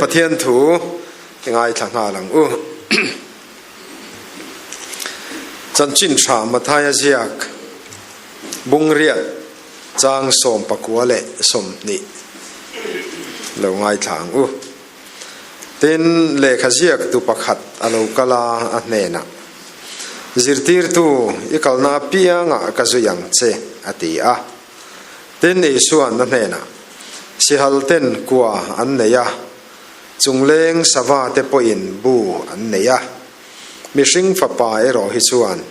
Pathian thu i ngaithla nghal ang u. Chanchin tha Mathaia ziak bungriat chang 19 leh 20 lo ngaithla ang u. Tin, lehkha ziaktu pakhat a lo kal a, a hnenah, Zirtirtu, i kalna apiangah ka zui ang che, a ti a. Tin, Isua'n a hnenah, Sihal ten kua an nei a, chungleng sava te pawhin bu an nei a, mihring fapa erawh hi chuan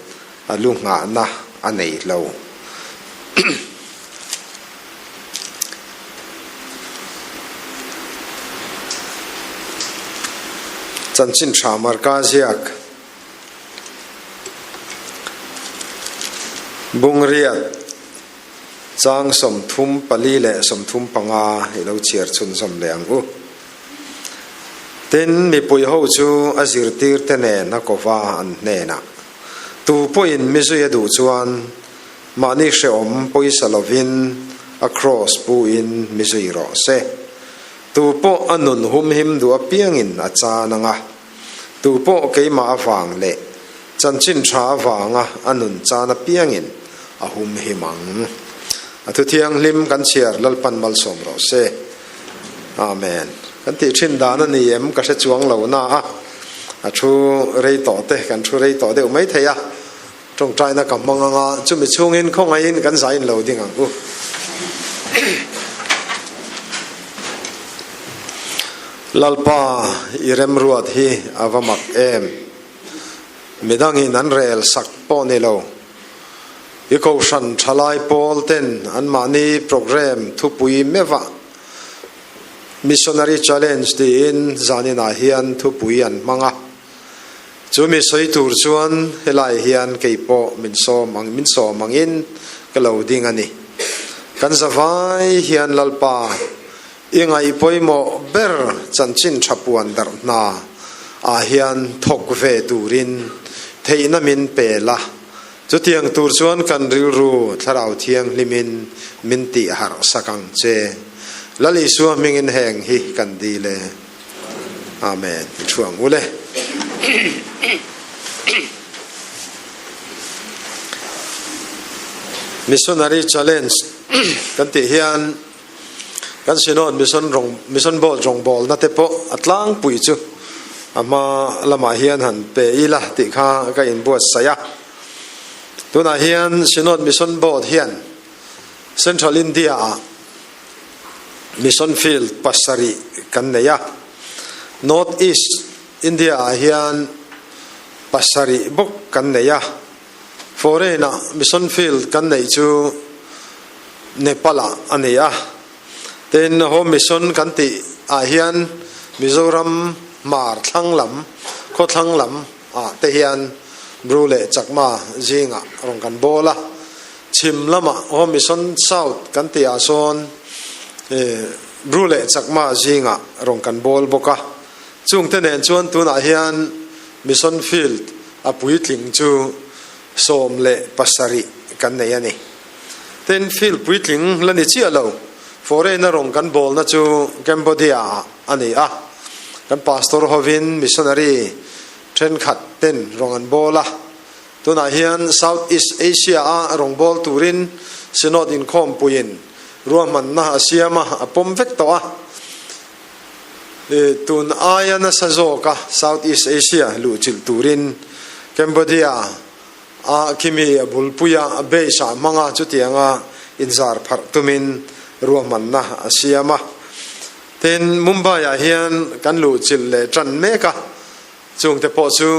a lu nghahna a nei lo. Chanchin tha Marka ziak Bungriat chang 34 leh 35 i lo chhiar chhunzawm leh ang u. Tin, mipui ho chu a zirtirte nen a kova an hnenah, Tu pawhin mi zui a duh chuan Mahni hrehawm pawisa lovin a kraws puin mi zui rawh se. Tu pawh a nun humhim duh apiangin a chan ang a, tu pawh keimah avang leh chanchin tha avanga a nun chan apiangin a humhim ang. A thu thianghlim kan chhiar Lalpan malsawm rawh se. Amen. Kan tih thin dan a ni em ka hre chuang lo na a, a thu rei tawh te kan thu rei tawh deuh mai thei a. Tawngtaina ka hmang ang a, chumi chhungin khawngaihin kan zain lo ding ang u. Lalpa i remruat hi a va mak em? Midangin an rel sak pawh ni lo. I kohhran thalai pawl ten anmahni programme thupui meuhah Missionary Challenge tiin zaninah hian thupui an hmang a. Chu mi sawi tur chuan helai hian kei pawh min sawm ang min sawm angin ka lo ding a ni. Kan zavai hian Lalpa i ngaih pawimawh ber chanchin tha puan darh hna ah hian thawk ve turin theihna min pe la, chutiang tur chuan kan rilru Thlarau Thianghlimin min tih harh sak ang che. Lal Isua hmingin heng hi kan dil e. Amen. I thu ang u le. Missionary Challenge kan tih hian kan Synod Mission rawng Mission Board rawngbawlna te pawh a tlangpui chu a hma lamah hian han pe ila tih kha ka inbuatsaih a. Tunah hian Synod Mission Board hian Central India ah Mission Field pasarih kan nei a, North East India ah hian pasarih bawk kan nei a, Foreign ah Mission Field kan neih chu Nepal ah a ni a, tin Home Mission kan tih ah hian Mizoram hmar thlang lam, khawthlang lam ah te hian Bru leh Chakma zingah rawn kan bawl a. Chhim lamah Home Mission South kan tih ah sawn Bru leh Chakma zingah rawn kan bawl bawk a. Chungte nen chuan tunah hian Mission Field a puitling chu 17 kan nei a ni. Tin, field puitling la ni chiah lo, foreign a rawn kan bawlna chu Cambodia ah a ni a. Kan pastor hovin missionary thenkhat ten rawn an bawl a. Tunah hian South East Asia a rawngbâwl turin Synod inkhawmpuiin ruahmanna a siam a, a pawm vek tawh a. Tun aia nasa zawka South East Asia luhchilh turin Cambodia a khimi a bulpuia base ah hmanga chutianga inzar pharh tumin ruahmanna a siam a. Tin, Mumbai ah hian kan luhchilh leh ṭan mek a. Chungte pawh chu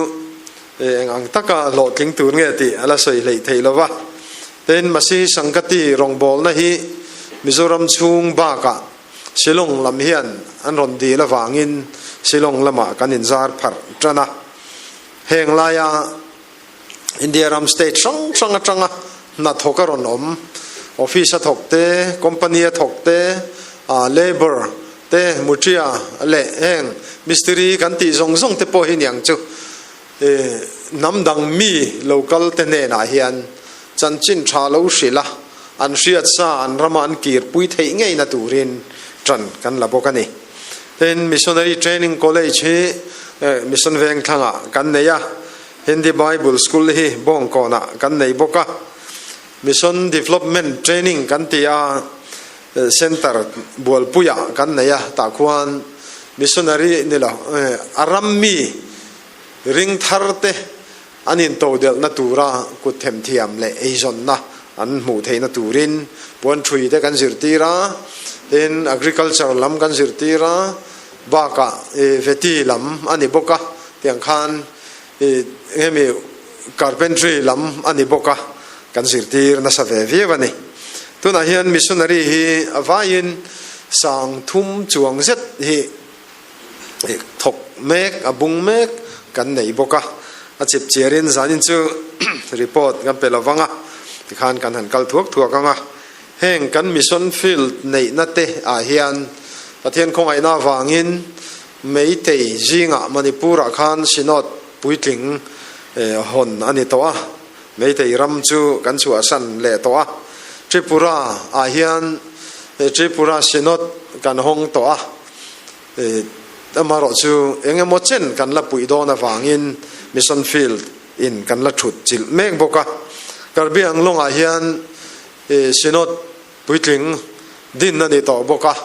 eng ang taka hlawhtling tur nge tih a la sawi hleih theih lo va. Tin, Masihi Sangkati rawngbawlna hi Mizoram chhung bakah Shillong lam hian an rawn dil avangin Shillong lamah kan inzar pharh tan a. Heng laia India ram state hrang hrang atanga hna thawk a rawn awm, office a thawk te, company a thawk te, labour te, mutia leh heng mistiri kan tih zawng zawng te pawh hi niang chu hnam dang mi lo kal te hnenah hian chanchin tha lo hrilh a, an hriat sa an rama an kirpui theih ngeina turin tan kan la bawk a ni. Tin, Missionary Training College hi Mission Vengthlangah kan nei a, Hindi Bible School hi Bawngkawnah kan nei bawk a. Mission Development Training kan ti a, Centre Bualpuiah kan nei a, tah khuan Missionary ni lo, a ram mi ring thar te an intodelhna tura kut themthiam leh eizawnna an hmuh theihna turin puanthui te kan zirtir a, tin Agriculture lam kan zirtir a, bakah Veti lam a ni bawk a, tiang khan Hemi carpentry lam a ni bawk a, kan zirtir nasa ve viau a ni. Tunah hian missionary hi a vaiin 3000 chuang zet hi thawk mek, a bung mek kan nei bawk a. A chip chiarin zanin chu report kan pe lovang a, tikhan kan han kal thuak thuak ang a. Heng kan mission field neihna te ah hian Pathian khawngaihna avangin Meitei zingah Manipur-ah khan Synod puitling hawn a ni tawh a, Meitei ram chu kan chhuahsan leh tawh a. Tripura-ah hian Tripura Synod kan hawng tawh a, amaherawh chu eng emaw chen kan la puih dawn avangin Mission Field in kan la thut chilh mek bawk a. Karbi Anglong-ah hian Synod Puitling din a ni tawh bawk a,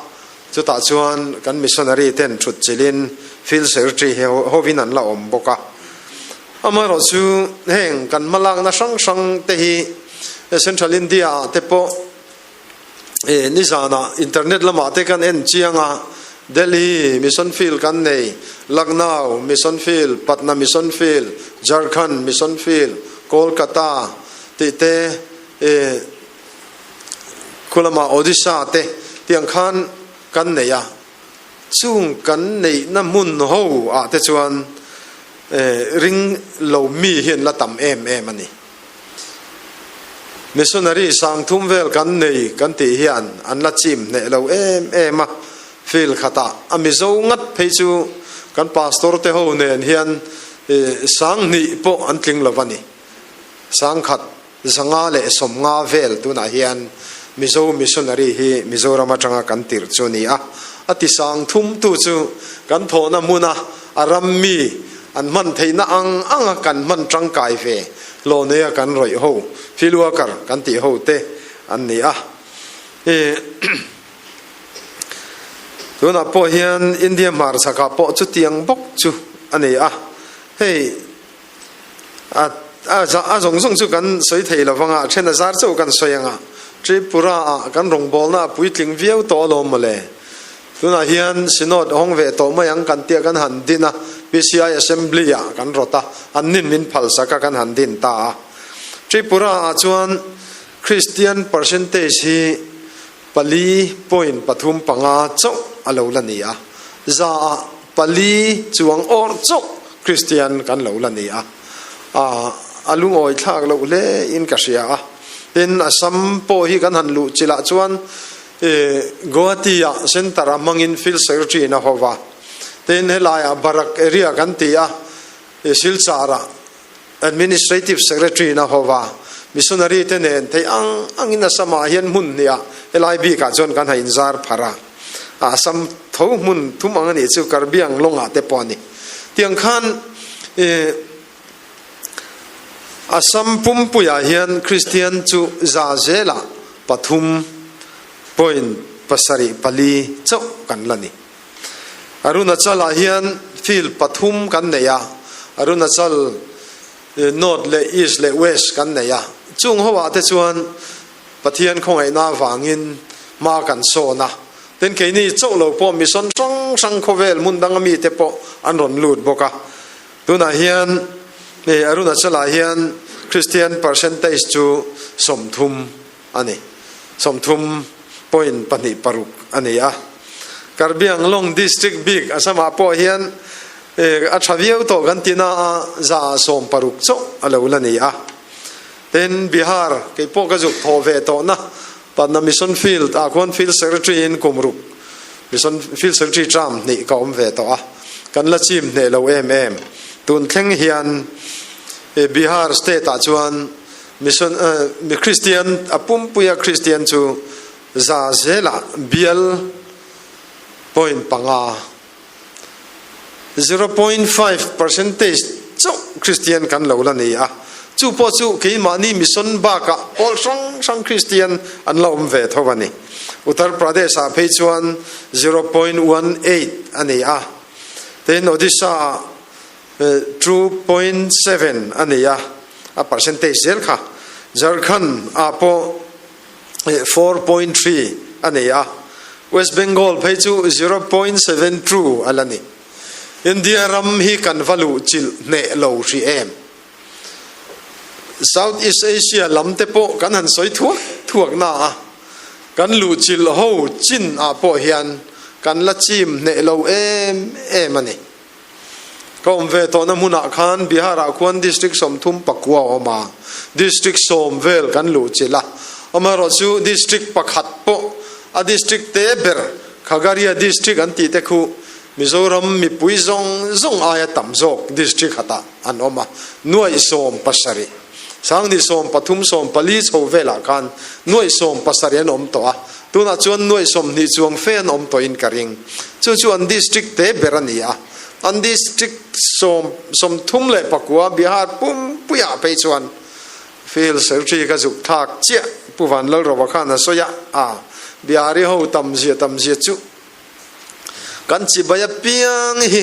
chutah chuan kan missionary ten thut chilhin field secretary hovin an la awm bawk a. Amaherawh chu heng kan hmalakna hrang hrang te hi Central India ah te pawh nizanah internet lamah te kan en chiang a, Delhi mission field kan nei, Lucknow mission field, Patna mission field, Jharkhand mission field, Kolkata tih te Khulama Odisha te tiang khan kan nei a, chung kan neihna hmun ho ah te chuan ring lo mi hi an la tam em em a ni. Missionary 3000 vel kan nei kan tih hian an la chim hneh lo em em a, field khatah a Mizo ngat phei chu kan pastor te ho nen hian 2000 pawh an tling lo va ni. 1000. 150 vel tunah hian Mizo Missionary hi Mizoram atanga kan tirh chu a ni a, a ti 3000 tu chu kan thawhna hmuna a ram mi an hman theihna ang anga kan hman tangkai ve hlawhneia kan rawih ho, field worker kan tih ho te an ni a. Tunah pawh hian India hmarchhakah pawh chutiang bawk chu a ni a, hei. A a zawng zawng chu kan sawi thei lo vang a, then a zar chauh kan sawi ang a. Tripura ah kan rawngbawlna a puitling viau tawh alawm mawle. Tunah hian Synod hawng ve tawh mai ang kan tia kan han din a, PCI Assembly ah kan rawt a, an nin min phalsak a kan han din ta a. Tripura ah chuan Christian percentage hi 4.35 chauh a lo la ni a, za ah pali chuang awrh chauh Kristian kan lo la ni a, a lungawi thlak loh hle in ka hria a. Tin, Assam pawh hi kan han luh chilah chuan Guwahati ah Centre a hmangin Field Secretary in a ho va. Tin, helaiah Barak area kan ti a, Silchar ah Administrative Secretary in a ho va. Missionary te nen theih ang angin Assam ah hian hmun hnih ah helai bikah chuan kan ha inzar pharh a. Assam tho hmun thum ang a nih chu Karbiang lawngah te pawh a ni. Tiang khan Assam pumpuiah hian Kristian chu za zelah 3.74 chauh kan la ni. Arunachal-ah hian field pathum kan nei a, Arunachal North leh East leh West kan nei a. Chung hoah te chuan Pathian khawngaihna avangin hma kan sawn a, tin keini chauh lo pawh mission hrang hrang khawvel hmun danga mite pawh an rawn lut bawk a. Tunah hian hei Arunachal-ah hian Christian percentage chu 30 a ni, 30.26 a ni a. Karbianglong District bik Assam-ah pawh hian a tha viau tawh kan ti na a, 60% chauh a lo la ni a. Tin, Bihar, kei pawh ka zuk thawh ve tawhna Patna Mission Field ah khuan Field Secretary in kum ruk Mission Field Secretary term hnih ka awm ve tawh a, kan la chim hneh lo em em. Tun thleng hian Bihar state ah chuan Mission mi Kristian a pumpuia Kristian chu za zelah bial point panga. 0.5 percentage chauh Kristian kan lo la ni a, chu pawh chu keimahni mission bakah pawl hrang hrang Kristian an la awm ve tho a ni. Uttar Pradesh-ah phei chuan 0.18 a ni a, tin Odisha-ah 2.7 a ni a, a percentage zel kha. Jharkhand-ah pawh 4.3 a ni a, West Bengal phei chu 0.72 a la ni. India ram hi kan va luh chilh hneh lo hrih em? South East Asia lam te pawh kan han sawi thuak thuak na a, kan luh chilh ho chin ah pawh hian kan la chim hneh lo em em a ni. Ka awm ve tawhna hmunah khan Bihar-ah khuan District 39 a awm a, District sawm vel kan luh chilh a. Amaherawhchu District pakhat pawh a District te ber Khagaria District an tih te khu Mizoram mipui zawng zawng aia tam zawk District khatah an awm a, nuaih 70, sangni 13, 14 chho velah khan nuaih 70 an awm tawh a. Tunah chuan nuaih 20 chuang fe an awm tawhin ka ring. Chu chu an district te ber a ni a. An district 39 Bihar pumpuiah phei chuan Field Secretary ka zuk thlak chiah Pu Vanlalrova khan a sawi a, a Bihari ho tam zia tam zia chu kan chibai apiang hi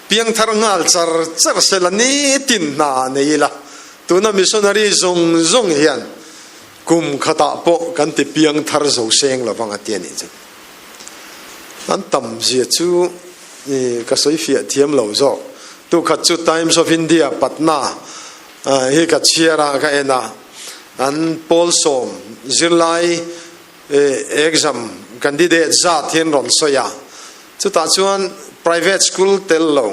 piangthar nghal char char sela nitin hna nei ila. Tuna missionary zawng zawng hian Kum khatah pawh kan ti piang thar zo seng lo vang a ti a nih chu. An tam zia chu ka sawi fiah thiam lo zawk. Tu khat chu Times of India Patna hi ka chhiar a ka en a, an pawl sawm zirlai exam candidate zat hian rawn sawi a. Chutah chuan private school tel lo,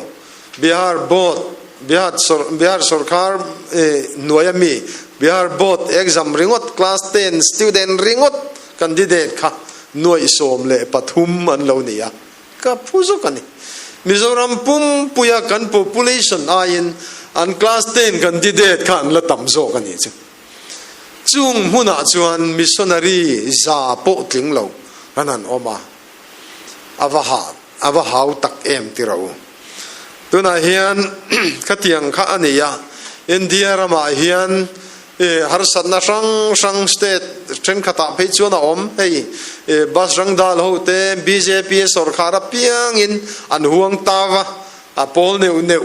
Bihar board, Bihar Bihar sorkar hnuaia mi Bihar board exam ringawt class ten student ringawt candidate kha nuaih 13 an lo ni a, ka phu zawk a ni. Mizoram pumpuia kan population aiin an class ten candidate kha an la tam zawk a nih chu. Chung hmunah chuan missionary za pawh tling lo an han awm a. A va ha, a va hau tak em ti ro. Tunah hian khatiang kha a ni a, India ramah hian harsatna hrang hrang state thenkhatah phei chuan a awm. Hei bus rang dal ho te bjp sawrkhar apiangin an huang ta va, a pawl neuh neuh.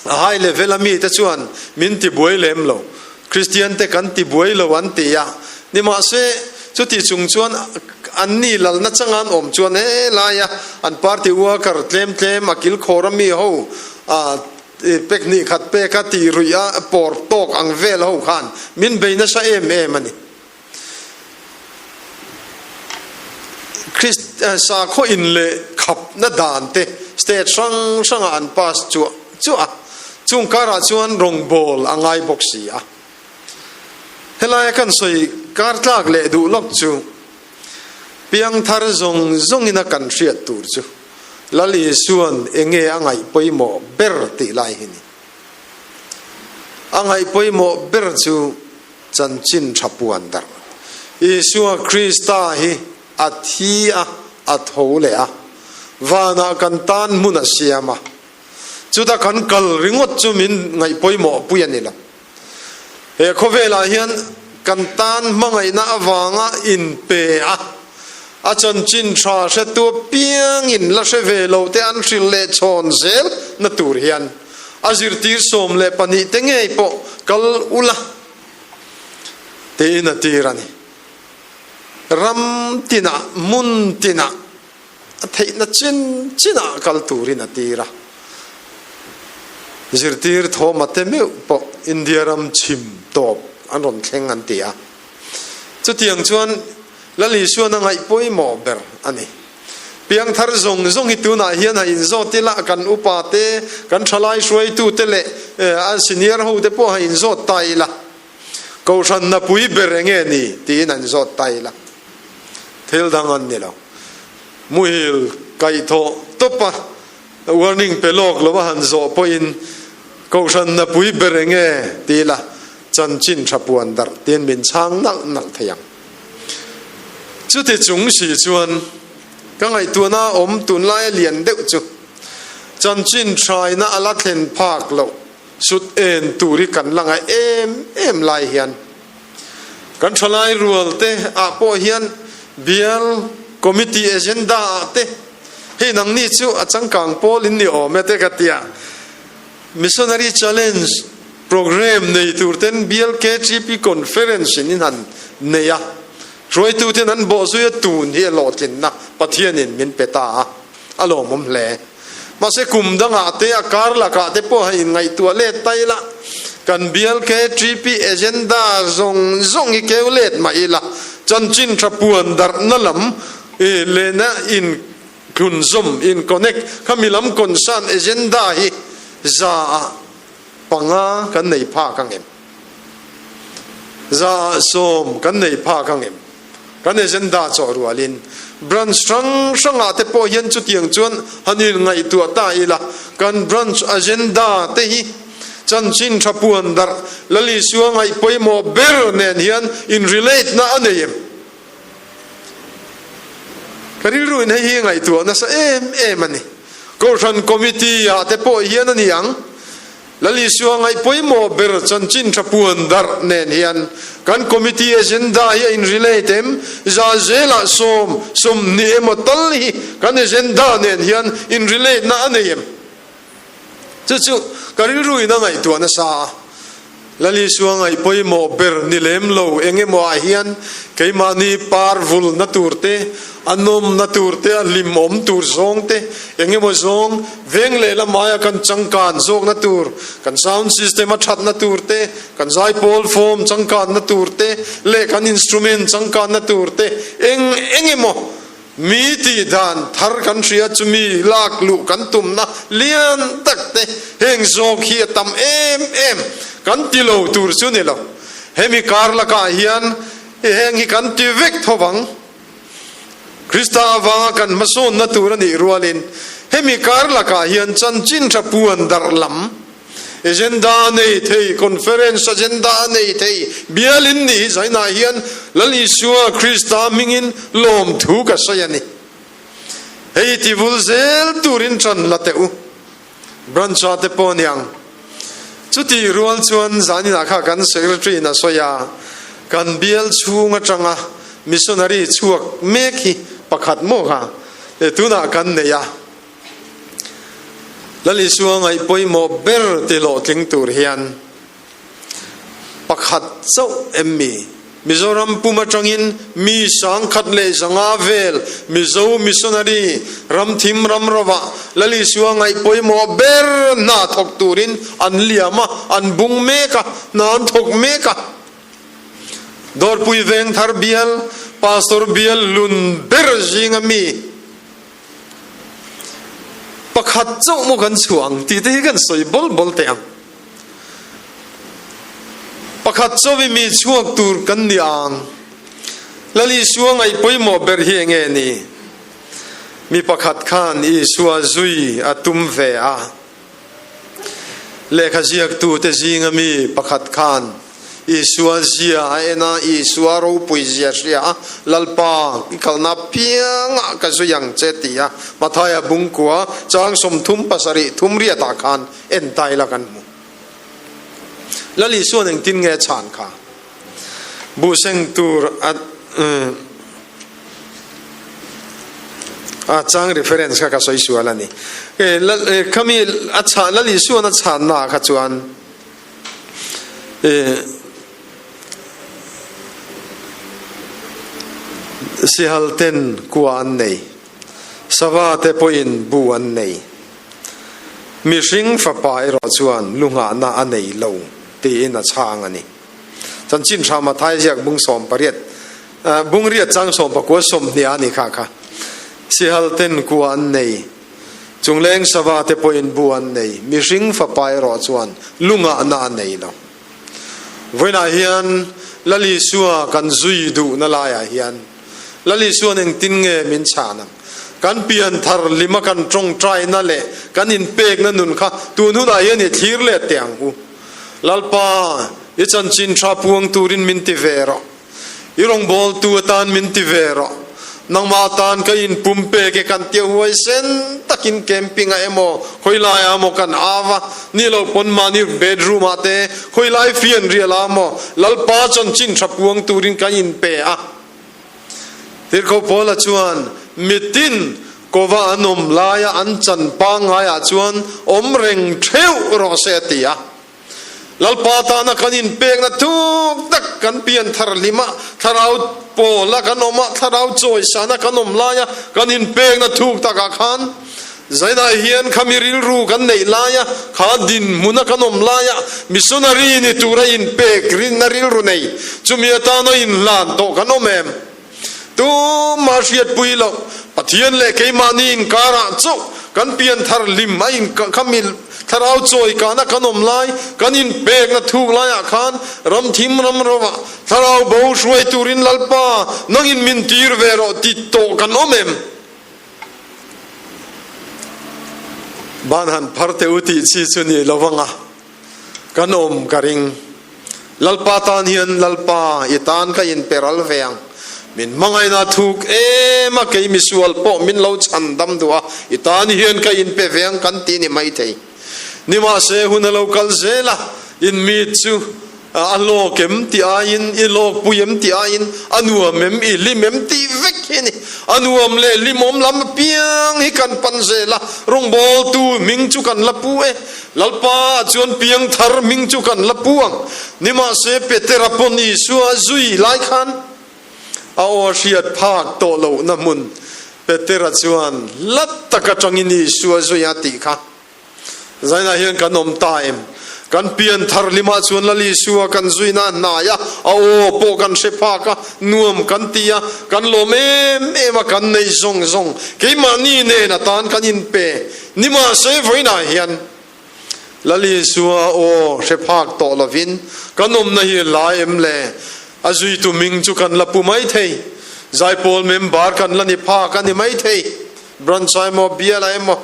A high level a mite chuan min ti buai lem lo, Kristian te kan ti buai lo an ti a, nimahse chuti chung chuan an ni lalna changa an awm chuan he laia an party worker tlem tlem a kilkhawr a mi ho a pek hnih khat pek a tih ruih a pawr tawk ang vel ho khan min bei nasa em em a ni. Krist sakhaw in leh khapna dan te state hrang hrangah an pass chuah chuah a, chung karah chuan rawngbâwl a ngai bawk si a. Helaia kan sawi kar tlak leh duh lawk chu piangthar zawng zawngin a kan hriat tur chu Lal Isua'n enge a ngaih pawimawh ber tih lai hi ni. A ngaih pawimawh ber chu Chanchin tha puan darh. Isua Krista hi a thi a, a tho leh a, vanah kan tan hmun a siam a. Chuta kan kal ringawt chu min ngaih pawimawh pui a ni lo. He khawvelah hian kan tan hmangaihna avanga inpe a, a chanchin tha hretu apiangin la hre ve lo te an hrilh leh chhawn zel na tur hian A zirtir 12 te ngei pawh kal ula tiin a tir a ni. Ram tinah, hmun tinah, a theihna chin chinah kal turin a tir a. Zirtir thawma te meuh pawh India ram chhim tawp an rawn thleng an ti a. Chutiang chuan Lal Isuan a ngaih pawimawh ber a ni. Piangthar zawng zawng hi tunah hian ha inzawt ila, kan upa te, kan thalai hruaitu te leh a senior ho te pawh ha inzawt ta ila, Kohhran napui ber enge ni tiin an zawt ta ila, thil dang an ni lo. Muhil kaihthawh tawp a, warning pe lawk lo a han zawh pawhin Kohhran napui ber enge ti ila, chanchin tha puan darh tiin min chhang nalh nalh thei ang. Chuti chung si chuan ka ngaihtuahna awm tunlaia lian deuh chu. Chanchin hraina a la thlen phak loh sut en tur hi kan la ngaih em em lai hian kan thalai rual te ah pawh hian bial committee agenda ah te hei nangni chu a changkang pawl in ni awm e te ka tia. Missionary Challenge Programme nei tur ten bial KTP Conference in in han nei a, hruaitu ten an bawhzui a tun hi a hlawhtlinna Pathianin min pe ta a, a lawmawm hle. Mahse kum dangah te a kar lakah te pawh han inngaihtuah let ta ila, kan bial KTP agenda zawng zawng hi keu let mah ila, chanchin tha puan darhna lam lehna in Thlunzawm, in connect, kha mi lam concern agenda hi 100 kan nei phak ang em? 100 kan nei phak ang em? Kan agenda chawh rualin branch hrang hrangah te pawh hian chutiang chuan han in ngaihtuah ta ila, kan branch agenda te hi chanchin tha puan darh Lalisua ngaih pawimawh ber nen hian in relate na a nei em? Ka rilru in hei hi ngaihtuah nasa em em a ni. Kohhran committee ah te pawh hian a ni ang. Lal Isua ngaih pawimawh ber chanchin tha puan darh nen hian kan committee agenda hi a in relate em? Zazelah 10, 20 emaw tal hi kan agenda nen hian in relate na a nei em? Chu chu ka rilru in a ngaihtuah nasa a, Lal Isua ngaih pawimawh ber ni lem lo eng emaw ah hian keimahni par vulna tur te, a nawmna tur te, a hlimawm tur zawng te, eng emaw zawng veng leh lamaia kan changkan zawkna tur, kan sound system a thatna tur te, kan zaipawl form changkanna tur te leh kan instrument changkanna tur te, eng eng emaw Mi tih dan thar kan hria chu mi lak luh kan tumna lian tak te heng zawk hi a tam em em kan ti lo tur chu ni lo. Hemi kar lakah hian heng hi kan ti vek tho vang. Krista avanga kan hmasawnna tur a nih rualin hemi kar lakah hian chanchin tha puan darh lam Agenda a nei thei, conference agenda a nei thei, bialin nih hi zainah hian Lal Isua Krista hmingin lawmthu ka sawi a ni. Hei ti vul zel turin ṭan la teh u. Branch-a te pawh aniang. Chutih rual chuan zaninah kha kan secretary in a sawi a, kan bial chhung aṭanga missionary chhuak mek hi pakhat maw kha tunah kan nei a. Lal Isua ngaih pawimawh ber ti hlawhtling tur hian pakhat chauh em mi? Mizoram pum atangin mi 1500 vel Mizo missionary ramthim ram rovah Lal Isua ngaih pawimawh ber hna thawk turin an liam a, an bung mek a, hna an thawk mek a. Dawrpui Vengthar bial Pastor bial lun ber zinga mi, Pakhat chauh maw kan chhuah ang tih te hi kan sawi bawl bawl teh ang. Pakhat chauh i mi chhuak tur kan ni ang. Lal Isua ngaih pawimawh ber hi enge ni? Mi pakhat khan Isua zui a tum ve a. Lehkha ziaktute zinga mi pakhat khan Isua zia a en a, Isua ropui zia hria a, Lalpa, i kalna apiangah ka zui ang che ti a, Mathaia bungkua chang 37 thum riatah khan en ta ila kan hmu. Lal Isua'n engtin nge a chhan kha? Buhseng tur a a chang reference kha ka sawi sual a ni. Khami a chhan Lal Isuan a chhanna kha chuan sihal ten kua an nei, sava te pawhin bu an nei, mihring fapa erawh chuan lunghahna a nei lo tiin a chhang a ni. Chanchin hra Mathai ziak bung 18, bung riat chang 19 20 a ni kha kha. Sihal ten kua an nei, chungleng sava te pawhin bu an nei, mihring fapa erawh chuan lungahna a nei lo. Vawiinah hian Lal Isua kan zui duhna laiah hian Lal Isua'n engtin nge min chhan ang? Kan pianthar lima kan tawngtaina leh kan inpekna nun kha tun hunah hian i thlir let teh ang u. Lalpa, i chanchin tha puang turin min ti ve rawh. I rawngbawltu atan min ti ve rawh. Nangmah tan ka in pumpek e kan tia huaisen takin camping ah emaw khawilai ah maw kan au a, ni lo pawn mahni bedroom ah te khawilai fianrial ah maw Lalpa chanchin tha puang turin kan in pe a. Tirhkoh Paula chuan mitin kova an awm laia an chan pangngai ah chuan awm reng theuh rawh se a ti a. Lalpa tana kan inpekna thuk tak kan pian thar hlim a, thlarau pawla kan awm a, thlarau chawisana kan awm laia kan inpekna thuk takah khan zainah hian khami rilru kan neih laia kha dinhmuna kan awm laia missionary ni tura inpek rinna rilru nei chumi atana inhlan tawh kan awm em? Tumah hriatpui loh, Pathian leh keimahni inkarah chauh kan pian thar hlim a in khami thlarau chawi kahna kan awm lai, kan inpekna thuk laiah khan ram thim ram rovah thlarau bo hruai turin Lalpa nangin min tir ve rawh ti tawh kan awm em? Ban han phar teh u tih chi chu ni lo vanga. Kan awm ka ring. Lalpa tan hian Lalpa i tan ka inpe ral ve ang. Min hmangaihna thuk em a kei misual pawh min lo chhan dam duh a, i tan hian ka inpe ve ang kan ti ni maithei. Nimahse hun a lo kal zel a, in mi chu a lawk em tih aiin, i lawkpui em tih aiin, a nuam em, i hlim em tih vek hi a ni. A nuam leh hlimawm lam apiang hi kan pan zel a, rawngbawltu hming chu kan la pu e. Lalpa chuan piang thar hming chu kan la pu ang. Nimahse Petera pawn Isua a zui lai khan a aw a hriat phak tawh lohna hmun Petera chuan hla tak atangin Isua zui a tih kha zainah hian kan awm ta em? Kan pian thar hlimah chuan Lal Isua kan zuina a hnai a, a aw pawh kan hre phak a, nuam kan ti a, kan lawm em em a, kan neih zawng zawng keimahni nen atan kan inpe. Nimahse vawiinah hian Lal Isua aw hre phak tawh lovin kan awmna hi lai em le? A zuitu hming chu kan la pu mai thei. Zaipawl member kan la ni phak a ni mai thei. Branch ah emaw, bial ah emaw,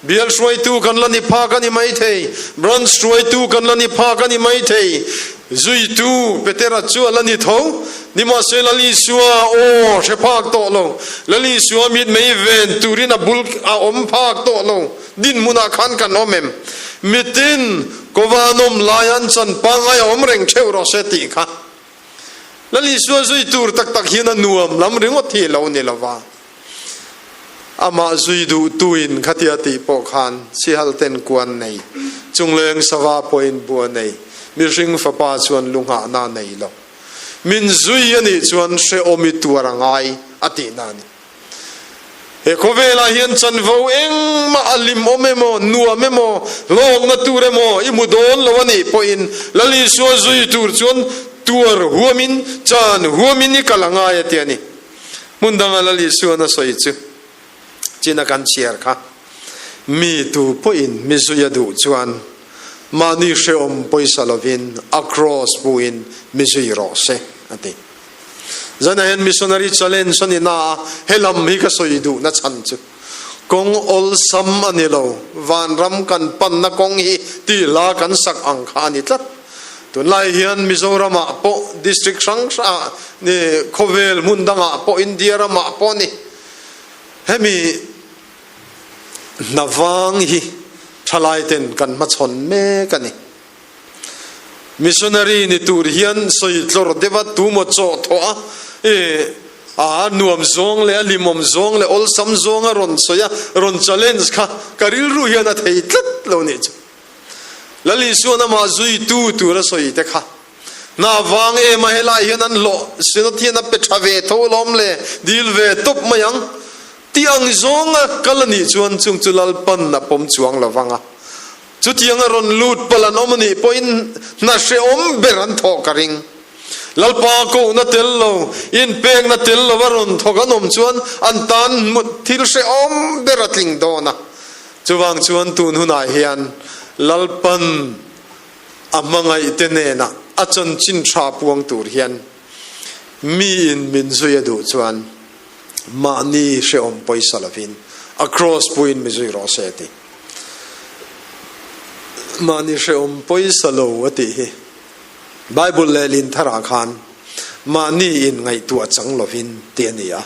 bial hruaitu kan la ni phak a ni mai thei. Branch hruaitu kan la ni phak a ni mai thei. Zuitu Petera chu a la ni tho. Nimahse Lal Isua aw hre phak tawh lo. Lal Isua mitmei ven turin a bul a awm phak tawh lo. Dinhmunah khan kan awm em? Mitin kova an awm lai an chan pangngai a awm reng theuh rawh se tih kha Lal Isua zui tur tak tak hian a nuam lam ringawt hi lo ni lova. Amah zui duhtuin khatia tih pawh khan sihal ten kuan nei, chungleng sava pawhin bua nei, mihring fapa chuan lu nghahna nei lo. Min zui a nih chuan hrehawm i tuar a ngai a tihna a ni. He khawvelah hian chanvo engmah a limawm emaw, nuam emaw, hlawkna tur emaw i hmu dawn lo a nih pawhin Lal Isua zui tur chuan tuar huamin, chan huamin i kal a ngai a ti a ni. Hmun danga Lal Isuan a sawi chu chin a kan chhiar kha, Mi tu pawhin mi zui a duh chuan mahni hrehawm pawisa lovin a kraws hmuhin mi zui rawh se, a ti. Zanah hian Missionary Challenge a ni na a, he lam hi ka sawi duhna chhan chu kawng awlsam a ni lo, vanram kan panna kawng hi tih hla kan sak ang kha a ni tlat. Tunlai hian Mizoramah pawh district hrang hrangah ni khawvel hmun dangah pawh India ramah pawh ni hemi hna vang hi thalai ten kan hmachhawn mek a ni. Missionary ni tur hian sawi tlawr deuh a tumaw chaw thawh a i a nuam zawng leh a limawm zawng leh awlsam zawng a rawn sawi a rawn challenge kha ka rilru hian a thei tlat lo nih chu. Lal Isuan amah zuitu tur a sawi te kha hna vang em a helai hian an hlawh Synod hian a pe tha ve tho alawm le dil ve tawp mai ang tih ang zawnga kal a nih chuan chung chu Lalpan a pawm chuang lo vang a chutianga rawn lut palh an awm a nih pawhin hna hrehawm ber an thawh ka ring. Lalpa kohna tel lo inpekna tel lova rawn thawk an awm chuan an tan thil hrehawm ber a tling dawn a. Chuvang chuan tun hunah hian Lalpan a hmangaihte hnenah a chanchin tha puang tur hian miin min zui a duh chuan mahni hrehawm pawisa lovin a kraws puiin mi zui rawh se a ti. Mahni hrehawm pawisa lo a tih hi Bible lehlin tharah khan mahni in ngaihtuah chang lovin tih a ni a.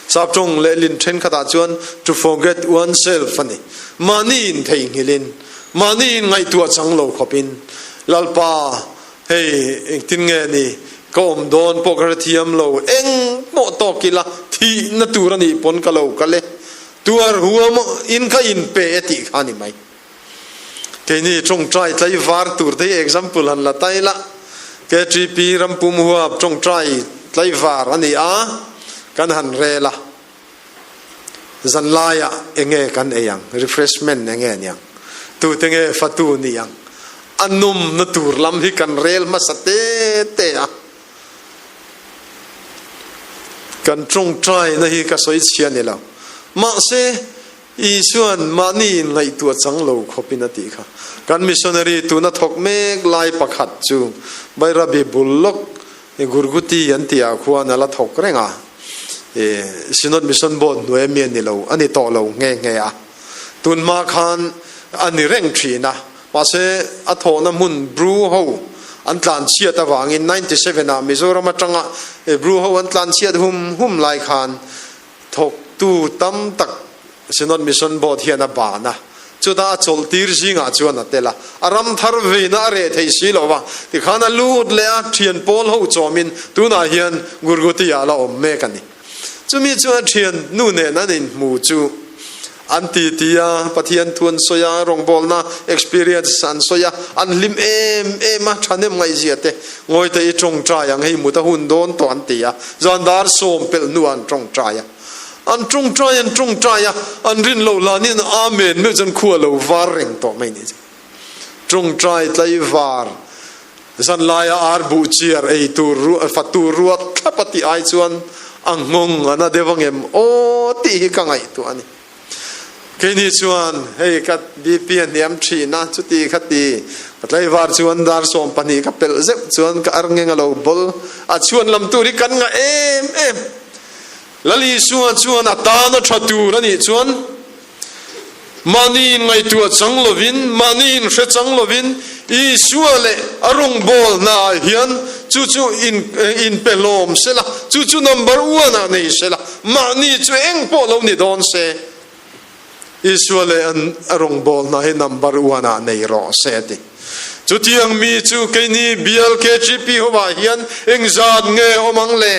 Saptawng lehlin thenkhatah chuan to forget oneself a ni. Mahni intheihnghilhin, mahni inngaihtuah chang lo khawpin, Lalpa, hei engtin nge ni, ka awm dawn pawh ka hrethiam lo, eng pawh tawk ila thihna tur a nih pawn ka lo kal e, tuar huam in ka inpe e tih kha a ni mai. Keini tawngtai tlaivar tur te hi example han la ta ila, KTP rampum huap tawngtai tlaivar a ni a, kan han rel a, zanlaiah enge kan ei ang, refreshment enge a niang, tute nge fatu ni ang, a nawmna tur lam hi kan rel hmasa te te a, kan tawngtaina hi ka sawi chhia ni lo, mahse, Isua'n mahni inngaihtuah chang lo khawpin a tih kha. Kan missionary tuna thawk mek lai pakhat chu Bairabi bul lawk Gurguti an tih ah khuan a la thawk reng a, Synod Mission Board hnuai ami a ni lo, a ni tawh lo nghe nghe a. Tun hma khan a ni reng thin a, mahse a thawhna hmun Bru ho an tlanchhiat avangin 97 ah Mizoram atanga Bru ho an tlanchhiat hum hum lai khan Thawktu tam tak Synod Mission Board hian a ban a, chutah a chawlh tir zingah chuan a tel a, a ram thar veina a reh thei si lo va, tikhan a lut leh a, thian pawl ho chawmin tunah hian Gurguti-ah a la awm mek a ni. Chumi chuan a thian nu nen an inhmu chu an titi a, Pathian thu an sawi a, rawngbawlna experience an sawi a, an hlim em em a, thahnem ngaihzia te Ngawite i tawngtai ang hei mut a hun dawn tawh an ti a, zan dar 10 pelh hnuah an tawngtai a. An tawngtai an tawngtai a, an rin loh hlanin Amen meuh chuan khua lo var reng tawh mai ni. Tawngtai tlai var zan laia ar buh chiar ei tur ruah fa tur ruat thlap a tih ai chuan a nghawng a na deuh angem aw tih hi ka ngaihtuah a ni. Keini chuan hei ka BP a hniam thin a, chuti kha ti ka tlaivar chuan dar 12 ka pelh zeuh chuan ka arngeng a lo bawl a, chhuan lam tur hi kan ngah em em. Lal Isua chuan a tan a tha tur a nih chuan mahni inngaihtuah chang lovin, mahni inhre chang lovin Isua leh a rawngbâwl hnaah hian chu chu inpe hlawm se la, chu chu number one ah nei se la, mahni chu eng pawh lo ni dawn se, Isua leh a rawngbâwl hna hi number one ah nei rawh se a ti. Chutiang mi chu keini bial KGP hovah hian engzat nge awm ang le?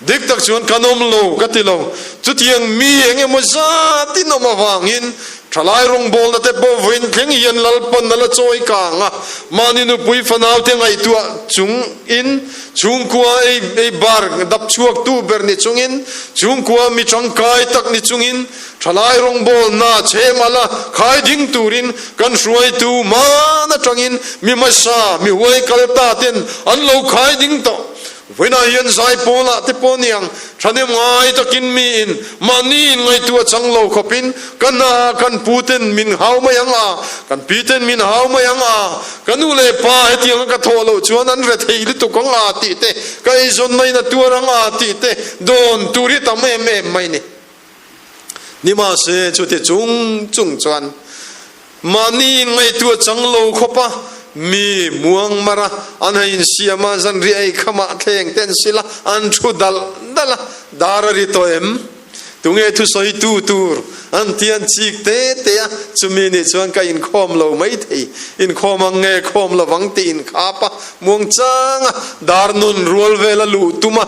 Dik tak chuan kan awm lo ka ti lo. Chutiang mi eng emaw zatin awm avangin thalai rawngbawlna te pawh vawiin thleng hian Lalpan a la chawi kang a, mahni nupui fanaute ngaihtuah chungin chhungkua ei ei bar dap chhuaktu ber ni chungin chhungkua mi tangkai tak ni chungin thalai rawngbawlna chhem ala khai ding turin kan hruaitu hman atangin mi hmasa mi huai kal ta ten an lo khai ding tawh. Vawiinah hian Zaipawlah te pawh niang thahnem ngai takin miin mahni inngaihtuah chang lo khawpin ka hna kan pu ten min hau mai ang a, kan pi ten min hau mai ang a, ka nu leh pa hetianga ka thawh loh chuan an re thei lutuk ang a tih te, ka eizawnna in a tuar ang a tih te dawn tur hi tam em em mai ni. Nimahse chuti chung chung chuan mahni inngaihtuah chang lo khawpa mi muang mara an han insiam a, zanriah ei khamah thleng te an sil a, an thu dalh dalh a, dar a ri tawh em? Tunge thusawitu tur an ti an chik te te a, chumi nih chuan ka inkhawm lo mai thei, inkhawm ang nge khawm lovang tih inkhap a, muang chang a, dar nun rual vel a luh tum a,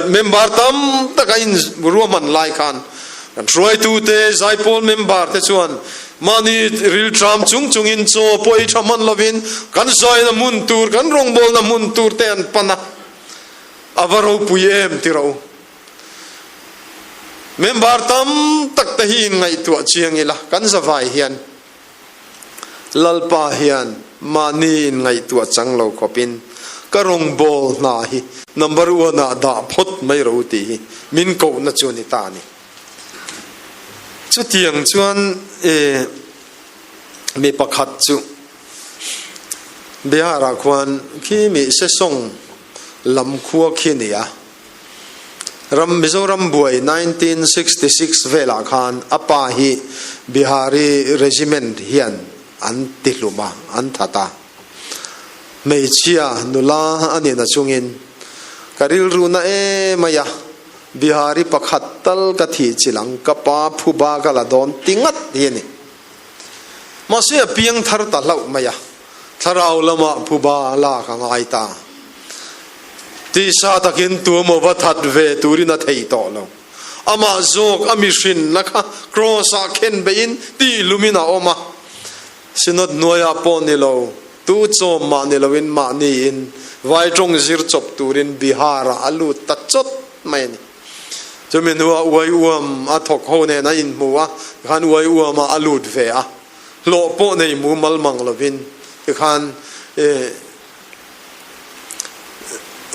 member tam tak a in ruahman lai khan kan hruaitute Zaipawl member te chuan mahni rilṭam chung chungin chaw pawh ei ṭha hman lovin kan zaina hmun tur, kan rawngbawlna hmun tur te an pan a, a va ropui em ti rawh u. Member tam tak te hi inngaihtuah chiang ila kan zavai hian Lalpa hian mahni inngaihtuah chang lo khawpin ka rawngbâwl hna hi number one ah dah phawt mai ro tih hi min kohna chu a ni ta a ni. Chutiang chuan e mi pakhat chu Bihar-ah khuan khi mi Sesawng lam khua khi a ni a. Ram Mizoram buai 1966 velah khan a pa hi Bihari Regiment hian an ti hlum a, an that a. Hmeichhia nula a nihna chungin ka rilru na em mai a. Bihari pakhat tal ka thih chilh ang, ka pa phuba ka la dawn ti ngat hi a ni. Mahse a piang thar ta hlauh mai a, thlarau lamah phuba lak a ngai ta. Tisa takin tuamaw va that ve turin a thei tawh lo. Amah zawk a mihrinna kha Kraws-ah khen beihin tihlumin a awm a. Synod hnuaiah pawh ni lo, tu chawm mah ni loin mahniin vai tawng zir chawp turin Bihar-ah a lut ta chawt mai a ni. Chumi hnuah uai uam a thawk ho nen a inhmu a, tikhan uai uamah a lut ve a, hlawh pawh nei mumal mang lovin tikhan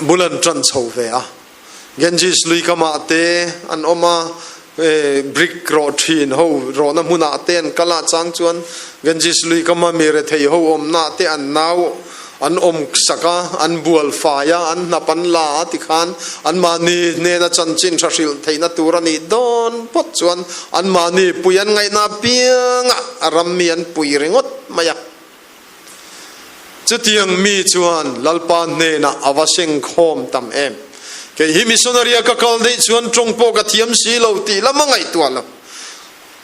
bul an tan chho ve a. Ganges lui kamah te an awm a, brick rawh thin ho rawhna hmunah te an kal a, chang chuan Ganges lui kama mi rethei ho awmna te an nau an awm sak a, an bual fai a, an hnap an la a tikhan anmahni hnena chanchin tha hrilh theihna tur a nih dawn phawt chuan anmahni pui an ngaihna apiangah a ram mi an pui ringawt mai a. Chutiang mi chuan Lalpa hnenah a va sengkhawm tam em? Kei hi missionary-a ka kal daih chuan tawng pawh ka thiam si lo tih lam a ngaihtuah lo.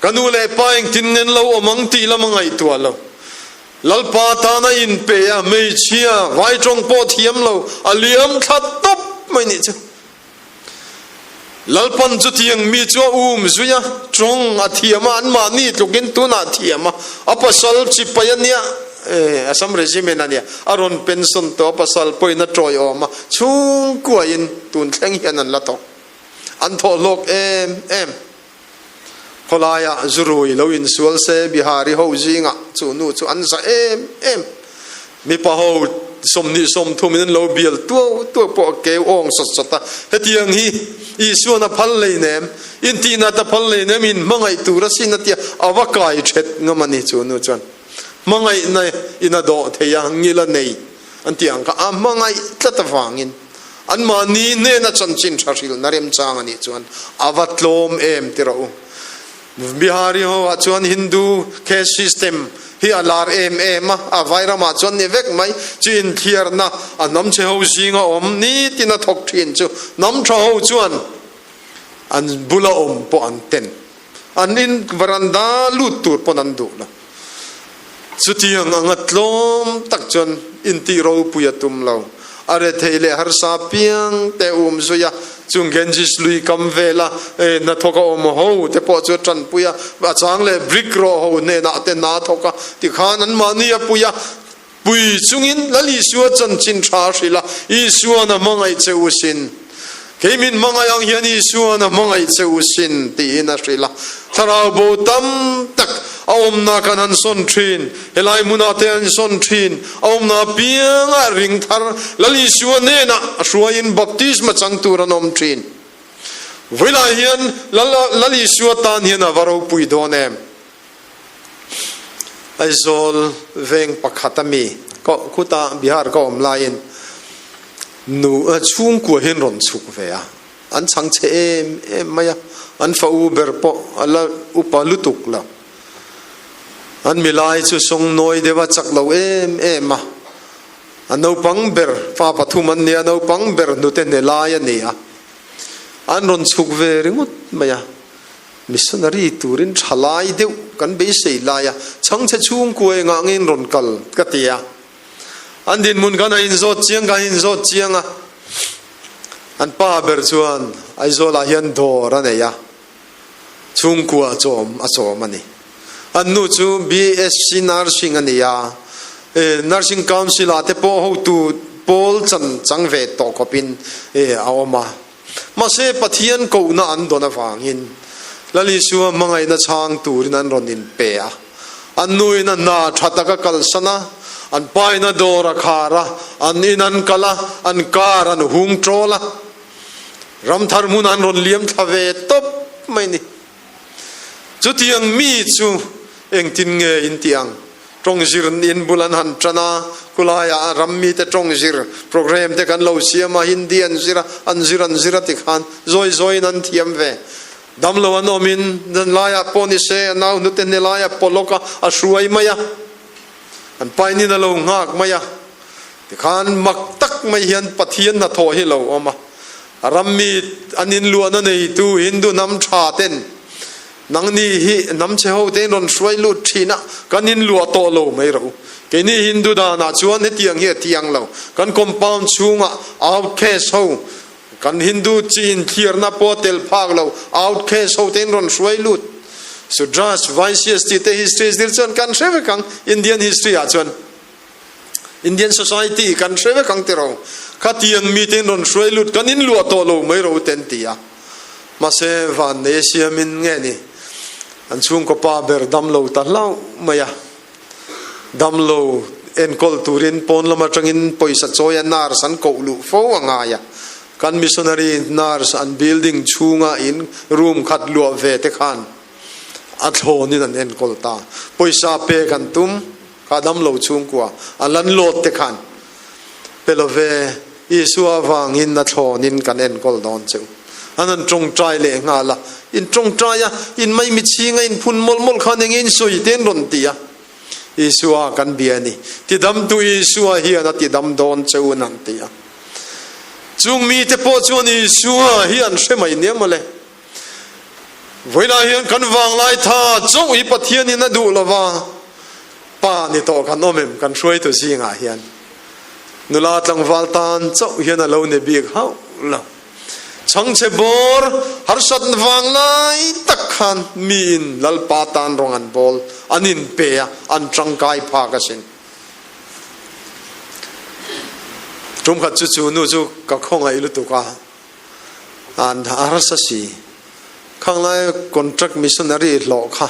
Ka nu leh pa engtin ngen lo awm ang tih lam a ngaihtuah lo. Lalpa tana inpe a, hmeichhia, vai tawng pawh thiam lo, a liam thla tawp mai nih chu. Lalpan chutiang mi chu a um zui a, tawng a thiam a, anmahni tlukin tunah thiam a, a pasal chipai a nia, eh, Assam Regiment a nia, a rawn pension tawh, a pasal pawhin a tawiawm a, chhungkuain tun thleng hian an la thawk. An thawh hlawk em em. Khawlaiah zurui lo insual se Bihari ho zingah chu nu chu an za em em. Mipa ho 20 30 in an lo bial tuau tuau pawh a keu awng sawt sawt a. Hetiang hi Isuan a phal hleinem, intihna ta phal hleinem, in hmangaih tur asin a tia a va kai thet ngam a ni chu nu chuan. Hmangaihna in a dawh thei a, ngil a nei an tih ang kha a hmangaih tlat avangin. Anmahni hnena chanchin tha hrilhna remchang a nih chuan a va tlawm em ti rawh u. Bihari ho ah chuan Hindu caste system hi a lar em em a, a vai ramah chuan ni vek mai. Chu inthliarna a hnam chhe ho zinga awm nitin a thawk thin chu hnam tha ho chuan an bula awm pawh an ten. An in varanda lut tur pawn an duh lo. Chutiang anga tlawm tak chuan intih ropui a tum lo. A rethei leh harsa piang te um zui a, chung Ganges lui kam vela hnathawk a awm ho te pawh chu a tanpui a, a chang leh brick rawh ho hnenah te hna thawk a, tikhan anmahni a pui a, Pui chungin Lal Isua chanchin tha a hrilh a, Isuan a hmangaih che u sin. Kei min hmangaih ang hian Isuan a hmangaih che u sin, tiin a hrilh a. Thlarau bo tam tak a awmna kan han sawn thin, helai hmunah te an sawn thin, a awmna apiangah ring thar Lal Isua hnenah a hruaiin baptisma chang tur an awm thin. Vawilah hian Lal Isua tan hian a va ropui dawn em? Aizawl veng pakhat a mi khuta Bihar ka awm laiin nu chhungkua hian rawn chhuk ve a, an chhang chhe em em mai a, an fa u ber pawh a la upa lutuk lo. An milai chu sawngnawi deuh a chak lo em em a, a naupang ber fa pathum an nia, naupang ber hnute hne lai a ni a, an rawn chhuk ve ringawt mai a. Missionary turin thalai deuh kan beisei lai a, chhangchhe chhungkua engah nge in rawn kal ka ti a. An dinhmun khan a inzawt chiang ka inzawt chiang a. An pa ber chuan Aizawlah hian dawr a nei a, chhungkua chawm a chawm a ni. An nu chu BSc Nursing a ni a, Nursing Council ah te pawh hotu pawl chan chang ve tawh khawpin a awm a. Mahse, Pathian kohna an dawn avangin Lal Isua hmangaihna chhang turin an rawn inpe a. An nuin a hna tha taka kalsan a, an pain a dawr a khar a, an in an kal a, an car an hung tawl a, ramthar hmun an rawn liam thla ve tawp mai ni. Chutiang mi chu engtin nge in tih ang? Tawng zir in bul an han tan a, khulaiah ram mite tawng zir programme te kan lo siam a, Hindi an zir a, an zir an zir a ti khan zawi zawiin an thiam ve. Damlo an awmin zan laiah pawh ni se a nau hnute hne laia pawlawk a, a hruai mai a, an painin a lo nghak mai a, tikhan mak tak mai hian Pathian hnathawh hi lo awm a. A rammi an inluahna neitu Hindu hnam tha ten nangni hi hnam chhe ho te in rawn hruai lut thin a, kan inluah tawh lo mai rawh u. Keini Hindu danah chuan hetiang hi a thiang lo. Kan compound chhungah outcast ho, kan Hindu chi inthliarna pawh a tel phak lo, outcast ho te in rawn hruai lut. Sudras, Vaishyas tih te history zir chuan kan hre vek ang, Indian history ah chuan. Indian society kan hre vek ang tiraw? Khatiang mite in rawn hruai lut kan in luah tawh lo mai ro ten ti a. Mahse vannei a siamin nge ni an chhungkaw pa ber dam lo ta hlauh mai a. Dam lo enkawl turin pawn lam atangin pawisa chawi a nurse an koh luh fo a ngai a. Kan missionary nurse an building chhunga in room khat luah ve te khan a thlawnin an enkawl ta. Pawisa pek an tum. Kha damlo chhungkua a landlord te khan pe lo ve, Isua avangin a thlawnin kan enkawl dawn che u. An han tawngtai leh nghal a, in tawngtai a, in maimi chhinga in phun mawlh mawlh khan enge in sawi te an rawn ti a. Isua kan bia a ni, tidamtu Isua hian a tidam dawn che u an han ti a. Chung mite pawh chuan Isua hi an hre mai nia mawle. Vawilah hian kan vanglai tha chauh hi Pathianin a duh lova, pa ni tawh kan awm em kan hruaitu zingah hian nula tlangval tan chauh hian a lo ni bik hauh lo. Chhangchhe bawr harsat vanglai tak khan miin Lalpa tan rawng an bawl, an inpe a, an tangkai phak asin. Tumkhat chu chu nu chu ka khawngaih lutuk a. An harsa si. Khanglai contract missionary hlawh kha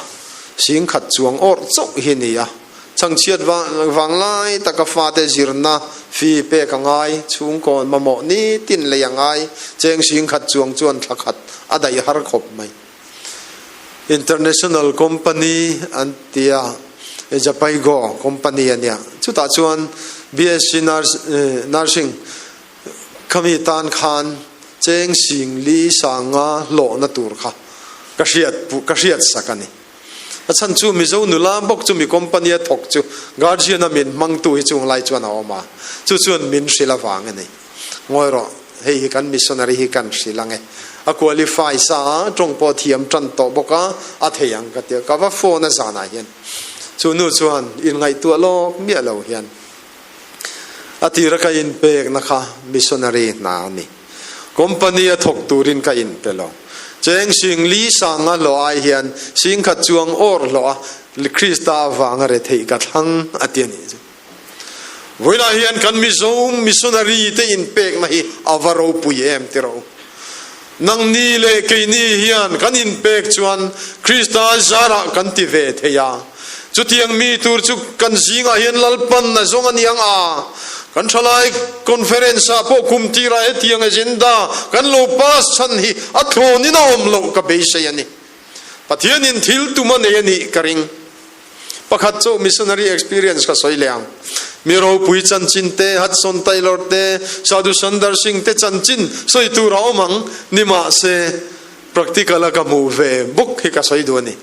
singkhat chuang awrh chauh hi a ni a. Chhangchhiat vanglai taka fate zirna fee pek a ngai, chhungkawn mamawh nitin lei a ngai, cheng singkhat chuang chuan thla khat a daih har khawp mai. International company an tia, Japaigo company a nia. Chutah chuan BSc Nursing Khami tan khan cheng sing li sanga hlawhna tur kha ka hriat ka hriat sak a ni. A chhan chu Mizo nula bawk chu mi company a thawk chu guardian a min hmangtu hi chung lai chuan a awm a, chu chuan min hrilh avang a ni. Ngawi rawh, hei hi kan missionary hi kan hrilh ang e. A qualify sa a, tawng pawh thiam tan tawh bawk a, a thei ang ka ti a. Ka va phone a zanah hian chu nu chuan inngaihtuah lawk miah lo hian A tira ka inpekna kha missionary hna a ni. Company a thawk turin ka inpe lo. Cheng sing li sanga hlawh ai hian sing khat chuang awr hlawh a Krista avanga retheih ka thlang a ti a nih chu. Vawilah hian kan Mizo missionary te inpekna hi a va ropui em ti rawh u. Nangni leh keini hian kan inpek chuan Krista zarah kan ti ve thei a. Chutiang mi tur chu kan zingah hian Lalpan a zawng a niang a. Kan thalai conference ah pawh kum tirah hetiang agenda kan lo pass chhan hi a thlawnin a awm loh ka beisei a ni. Pathianin thil tum a nei a nih ka ring. Pakhat chu missionary experience ka sawi leh ang. Mi ropui chanchin te, Hudson Taylor te, Sadhu Sundar Singh te chanchin sawi tur a awm ang. Nimahse, practical a ka hmuh ve bawk hi ka sawi duh a ni.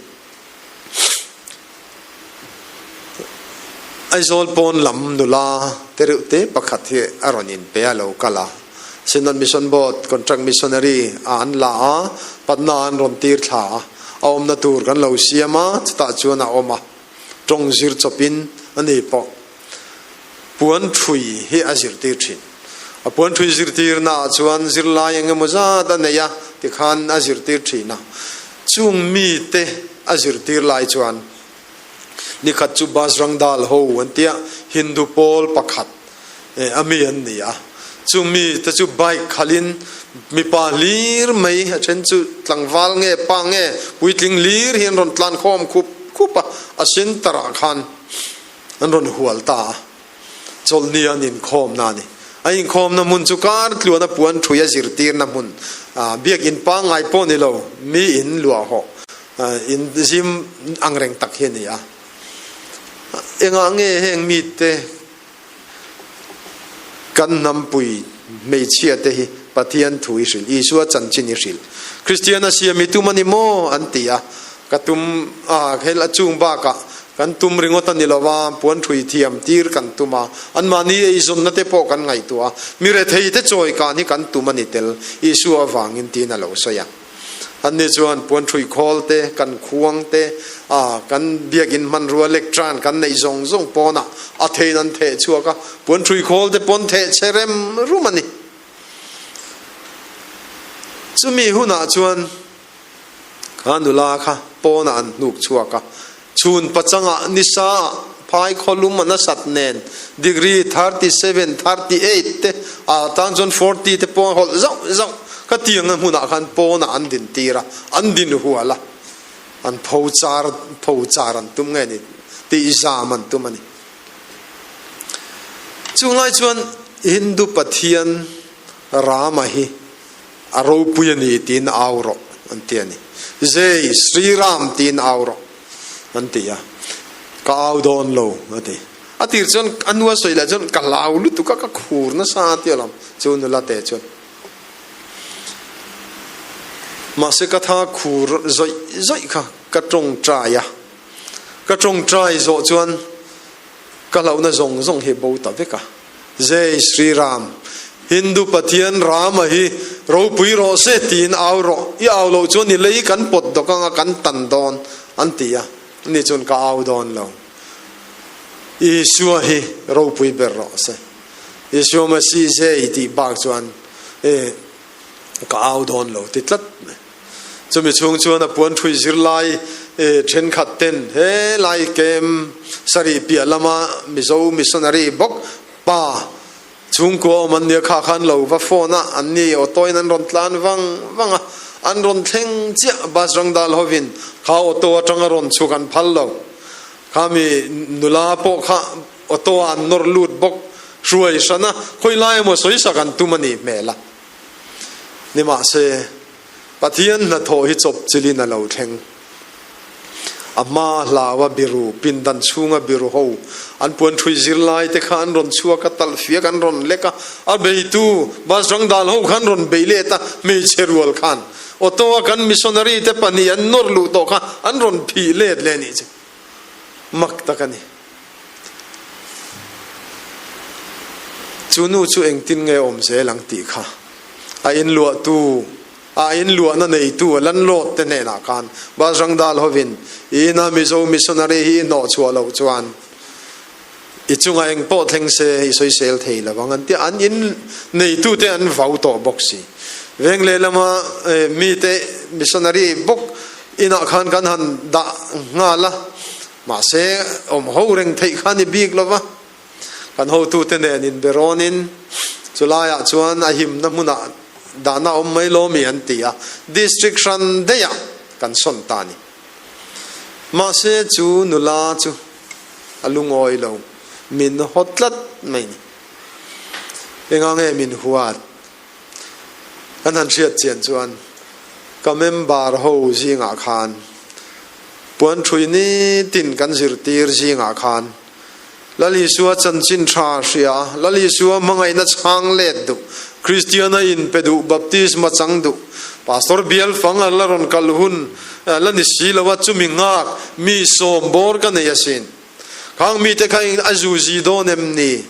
Aizawl pawn lam nula te reuh te pakhat hi a rawn inpe a lo kal a. Synod Mission Board contract missionary ah an la a, Patna an rawn tir thla a. A awmna tur kan lo siam a, chutah chuan a awm a, tawng zir chawpin a ni pawh puan thui hi a zirtir thin. A puan thui zirtirna ah chuan zirlai eng emaw zat a nei a, tikhan a zirtir thin a. Chung mite a zirtir lai chuan nikhat chu Bajrang Dal ho an tia Hindu pawl pakhat a mi an ni a, chung mi te chu bike khalhin mipa hlir mai a then chu tlangval nge pa nge puitling hlir hi an rawn tlan khawm khup khup a, a center ah khan an rawn hual ta a, chawlhni an inkhawmna a ni. A inkhawmna hmun chu kar tluan a puan thui a zirtirna hmun biakin pangngai pawh ni lo mi in luah hawh in zim angreng tak hi a ni a. Engah nge heng mite Kan hnampui hmeichhia te hi Pathian thu i hrilh, Isua chanchin i hrilh. Kristian a siam i tum a ni maw? an ti a. Ka tum a, hel a chung bakah Kan tum ringawt a ni lo a, puan ṭhui thiam tir kan tum a, anmahni eizawnna te pawh kan ngaihtuah a, mi rethei te chawi kan hi kan tum a ni tel, Isua avangin tiin a lo sawi a. Anni chuan puan ṭhui khawl te, kan khuang te, a kan biakinn hmanrua lectern kan neih zawng zawng pawnah a theiin an theh chhuak a, puan ṭhui khawl te pawn theh chhe rem rum a ni. Chumi hunah chuan Kha nula kha pawnah an hnuk chhuak a, chhun pachangah nisa ah phai khawlum a nasat nen degree 37, 38 te ah tan chuan 40 te pawh a hawlh zauh zauh. Ka tiangna hmunah khan pawnah an din tir a, an din hual a, an pho char pho char an tum nge ni tih zam an tum a ni. Chunglai chuan Hindu pathian Rama hi A ropui a ni tiin au rawh an ti a ni. Jai Sri Ram tiin au rawh an ti a. Ka au dawn lo a ti. A tir chuan a nua sawi lah chuan ka hlau lutuk a, ka khur nasa a ti alawm chu nula te chuan. Mahse ka tha khur zawih zawih kha ka tawngtai a. Ka tawngtai zawh chuan ka hlauhna zawng zawng hi bo ta vek a. Jai Sri Ram, Hindu Pathian Rama hi ropui rawh se tiin au rawh, i au loh chuan i lei kan pawt dawk anga kan tan dawn an ti a, ani chuan ka au dawn lo. Isua hi ropui ber rawh se. Isua Masih Jai tih bak chuan e ka au dawn lo ti tlat mai. Chumi chhung chuan a puan ṭhui zirlai ṭhenkhat ten he lai kem sarih piah lama Mizo missionary bawk pa chhungkua awm an nia kha khan lo va phone a, an ni auto in an rawn tlan vang vang a, an rawn thleng chiah bus rang dal hovin kha auto atanga rawn chhuk an phal lo. Khami nula pawh kha auto ah an nawr lut bawk hruai hran a, khawi lai emaw sawi sak an tum a nih hmel a. Nimahse. Pathian hnathawh hi chawp chilin a lo thleng. A hma hlaua biru, pindan chhunga biru ho, an puan ṭhui zirlai te kha an rawn chhuak a, talhfiak an rawn lek a, a beitu bus rang dal ho kha an rawn bei let a, hmeichhe rual khan auto a kan missionary te pahnih an nawr luh tawh kha an rawn phih let leh nih chu mak tak a ni. Chu nu chu engtin nge awm zel ang tih kha a inluahtu, a inluahna neitu a landlord te hnenah khan Bajrang Dal hovin i ina Mizo missionary hi i hnawhchhuah loh chuan i chungah eng pawh thleng se i sawisel thei lo ang an ti a, an in neitute an vau tawh bawk si. Veng lehlama mite missionary bawk inah khan kan han dah nghal a. Mahse, awm ho reng theih kha ni bik lo va, kan hotute nen inbe rawnin chulaiah chuan a himna hmunah dahna awm mai lo mi an ti a, district hran daihah kan sawn ta a ni. Mahse, chu nula chu a lungawi lo, min haw tlat mai ni. Enga nge min huat? Kan han hriat chian chuan ka member ho zingah khan puan ṭhui nitin kan zirtir zingah khan Lal Isua chanchin ṭha hria, Lal Isua hmangaihna chhang let duh, Kristiana inpe duh, baptisma chang duh, Pastor bial fang a la rawn kal hun la ni si lo a, chumi nghak mi sawm bawr ka nei asin. Khang mite kha a zuzi dawn em ni?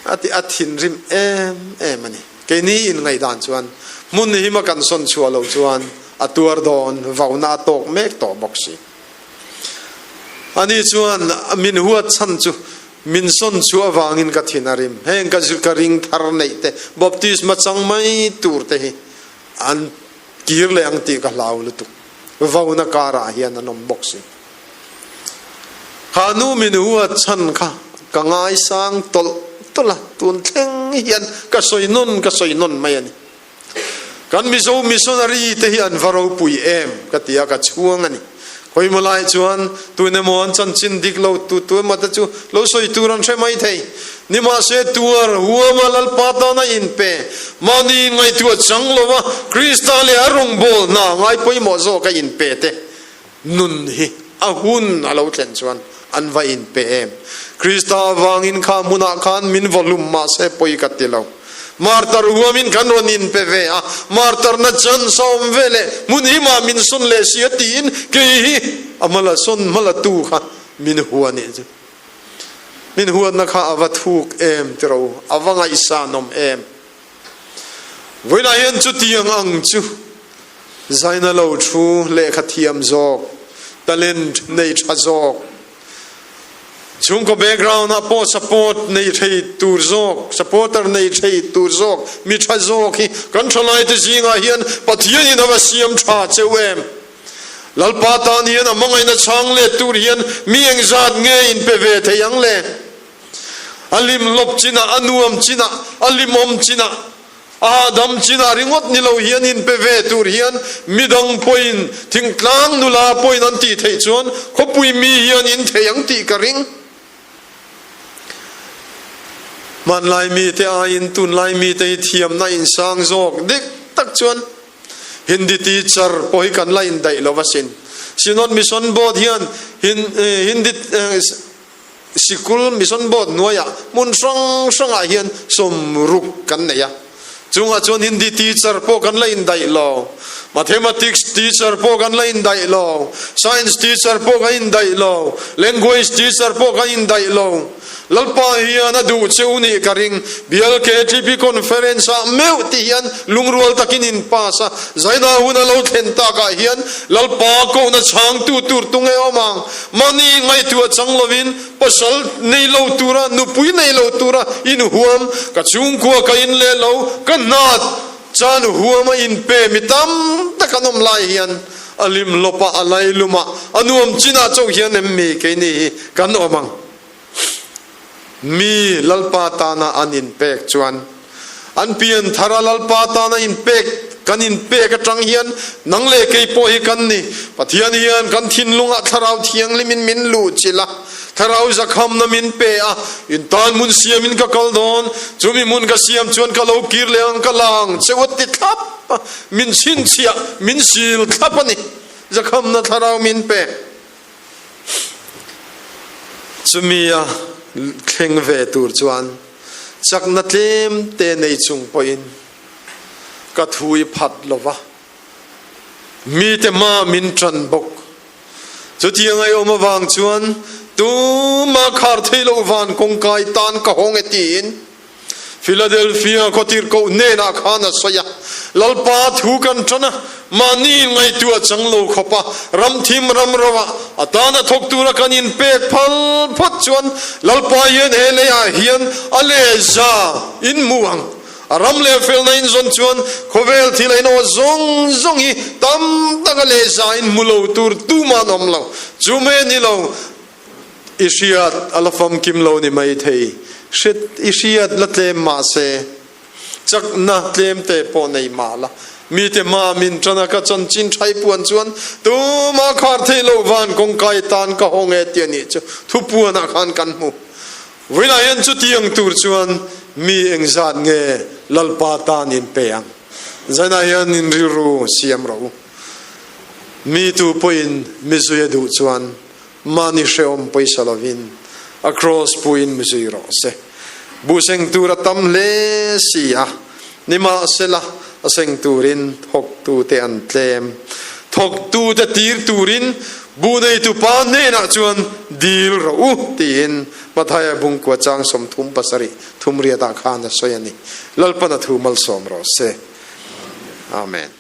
A ti a thinrim em em a ni. Keini inngaihdan chuan hmun hima kan sawn chhuah loh chuan a tuar dawn vauna a tawk mek tawh bawk si. Ani chuan min huat chhan chu min sawn chhuah avangin ka thin a rim. Heng ka ka ring thar neih te, baptisma chang mai tur te hi an kir leh ang tih ka hlau lutuk. Vauna karah hian an awm bawk si. Kha nu min huat chhan kha ka ngaisang tawlh tawlh a, tun thleng hian ka sawi nawn ka sawi nawn mai a ni. Kan Mizo missionary te hi an va ropui em ka ti a, ka chhuang a ni. Khawimaw lai chuan tun emaw an chanchin dik lo tu tu emaw te chu lo sawi tur an hre mai thei. Nimahse tuar huama Lalpa tana inpe, mahni ngaihtuah chang lova Krista leh a rawngbâwl hna ngai pawimawh zawka inpe te Nun hi a hun a lo thlen chuan an va inpe em? Krista avangin kha hmunah khan min vaw hlum mahse pawi ka ti lo. Martar huamin kan rawn inpe ve a, martarna chance a awm ve leh hmun himah min sawn leh si a tiin kei hi a hmala sawn hmala tu kha min hua nih chu. Min huatna kha a va thuk em tiro, a va ngaihsanawm em. Vawiinah hian chutiang ang chu zaina lo thu lehkha thiam zawk, talent nei tha zawk, chhungkaw background ah pawh support nei thei tur zawk, supporter nei thei tur zawk, mi tha zawk hi kan thalaite zingah hian Pathianin a va siam tha cheu em? Lalpa tan hian a hmangaihna chhang let tur hian mi engzat nge inpe ve thei ang le? A hlim lawp chinah, a nuam chinah, a hlimawm chinah, a hahdam chinah ringawt ni lo hian inpe ve tur hian midang pawhin, thingtlang nula pawhin an tih theih chuan khawpui mi hian in thei ang tih ka ring. Hmanlai mite aiin tunlai mite hi thiamna insang zawk dik tak chuan Hindi teacher pawh hi kan la indaih lo asin. Synod Mission Board hian Hindi Sikul Mission Board hnuaiah hmun hrang hrangah hian sawmruk kan nei a. Chungah chuan Hindi teacher pawh kan la indaih lo, Mathematics teacher pawh kan la indaih lo, Science teacher pawh kan indaih lo, Language teacher pawh kan indaih lo. Lalpa hian a duh che u nih ka ring. Bial KTP Conference ah meuh ti hian lungrual takin in pass a, zaina hun a lo thlen takah hian Lalpa kohna chhangtu tur tunge awm ang? Mahni ngaihtuah chang lovin pasal nei lo tura, nupui nei lo tura inhuam, ka chhungkua ka in leh lo, ka hna chan huama inpe mi tam tak an awm lai hian a lim lawpa, a lailuma, a nuam chinah chauh hian em mi keini hi kan awm ang? Mi Lalpa tana an inpek chuan an pian thara Lalpa tana inpek kan inpek atang hian nang leh kei pawh hi kan ni. Pathian hian kan thinlungah Thlarau Thianghlimin min luh chilh a, Thlarau zakhamna min pe a, in tan hmun siamin ka kal dawn, chumi hmun ka siam chuan ka lo kir leh ang ka la ang che u ti thlap a, min chhinchhiah, min sil thlap a ni. Zakhamna Thlarau min pe. Chumi a thleng ve tur chuan chakna tlem te nei chung pawhin ka thui phat lo va, mite hma min ṭan bawk. Chutiang a awm avang chuan tuma khar thei loh van kawngkai tan ka hawng e tiin Philadelphia khawtirhkoh hnenah khan a sawi a, Lalpa thu kan tan a, mahni ngaihtuah chang lo khawp a, ram thim ram ro ah a tana thawk tura kan inpek phal phawt chuan Lalpa hian he leiah hian a lehza in hmu ang. A ram leh felna in zawn chuan khawvel thil a inawh zawng zawng hi tam tak a lehza in hmu lo tur tumah an awm lo. Chu mai a ni lo. I hriat a la famkim lo ni mai thei. Hriat i hriat la tlem mah se, chakna tlem te pawh nei mah la. Mite hma min ṭan a ka chanchin ṭhai puan chuan tumah khar theih loh van kawngkai tan ka hawng e tih a nih chu thupuanah khan kan hmu. Vawiinah hian chutiang tur chuan mi engzat nge Lalpa tan in pe ang? Zainah hian in rilru siam rawh u. Mi tu pawhin mi zui a duh chuan Mahni hrehawm pawisa lovin a kraws puiin mi zui rawh se. Buh seng tur a tam hle si a, nimahsela a seng turin thawktute an tlem. Thawktute tir turin buh neitupa hnenah chuan dil rawh u tiin Mathaia bungkua chang 37 thumriatah khan a sawi a ni. Lalpan a thu malsawm rawh se. Amen.